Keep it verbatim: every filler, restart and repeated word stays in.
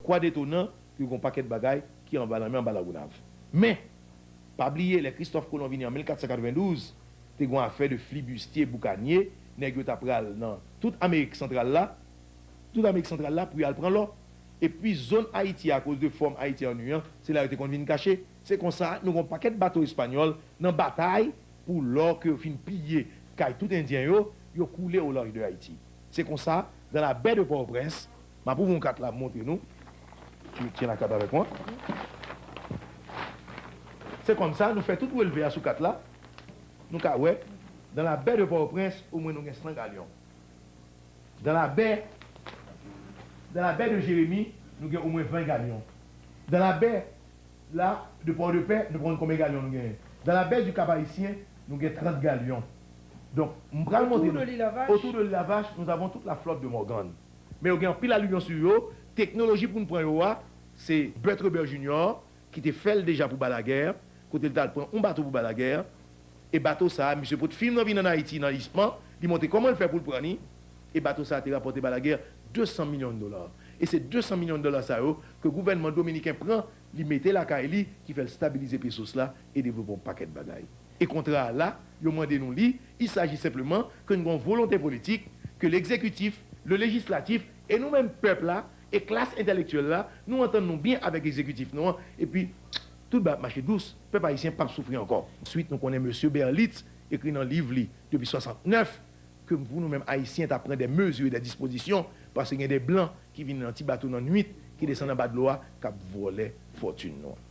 Kwa detonan ke gen yon pakèt bagay ki anba lanmè anba Lagonav. Men, pa bliye, lè Kristòf Kolon vini an mil kat san katrevendouz, te gen yon afè de flibistye boukanye, nèg yo ta pral nan tout Amerik Santral la, tout Amerik Santral la pou y al pran lò. Epi zòn Ayiti, akoz de fòm Ayiti an u an, se la yo te konn vin kache. Se konsa, nou gen yon pakèt bato espanyòl nan batay pou lò ke yo fin piye kay tout endyen yo, yo koule au large de Haïti. Se konsa, dans la baie de Port-au-Prince, m ap ouvri yon kat la, m montre nou. Tu tiens la carte avec moi. Se konsa, nou fè tout relve a sou kat la. Nou ka wè, dans la baie de Port-au-Prince, omwen nou gen san galyon. Dans la baie, dans la baie de Jérémie, nou gen omwen ven galyon. Dans la baie la de Port-de-Paix, nou pa konn konbyen galyon nou genyen. Dans la baie du Cap-Haïtien, nou gen trant galyon. Donk, m pral montre nou. Autour de l'île à Vache, nous avons toute la flotte de Morgan. Men yo gen anpil alivyon sou yo. Teknoloji pou n pran yo a, se Bert Reber Junior, ki te fè l deja pou Balaguer, kote l t al pran yon bato pou Balaguer. E bato sa a, misye pot fim nan vin ann Ayiti nan Ispan, li montre kòman l fè pou l pran li. E bato sa a te rapòte Balaguer de san milyon dola. E se de san milyon dola sa yo ke gouvènman dominiken pran, li mete lakay li, ki fè l stabilize pesos la e devlope yon pakèt bagay. E kontra a la, yo mande nou li, il s'agit simplement que nou gen yon volonte politik, ke l'exécutif, le législatif, e nou menm pèp la, e klas entèlektyèl la, nou antann nou byen avèk egzekitif nou an, epi tout bagay ap mache dous, pèp ayisyen p ap soufri ankò. Answit, nou konnen mesye Berlitz ekri nan liv li depi swasantnèf ke pou nou menm ayisyen ta pran de mezi e de dispozisyon, paske gen de blan ki vin nan ti bato nan nwit, ki desann anba dlo a, k ap vòlè fòtin nou an.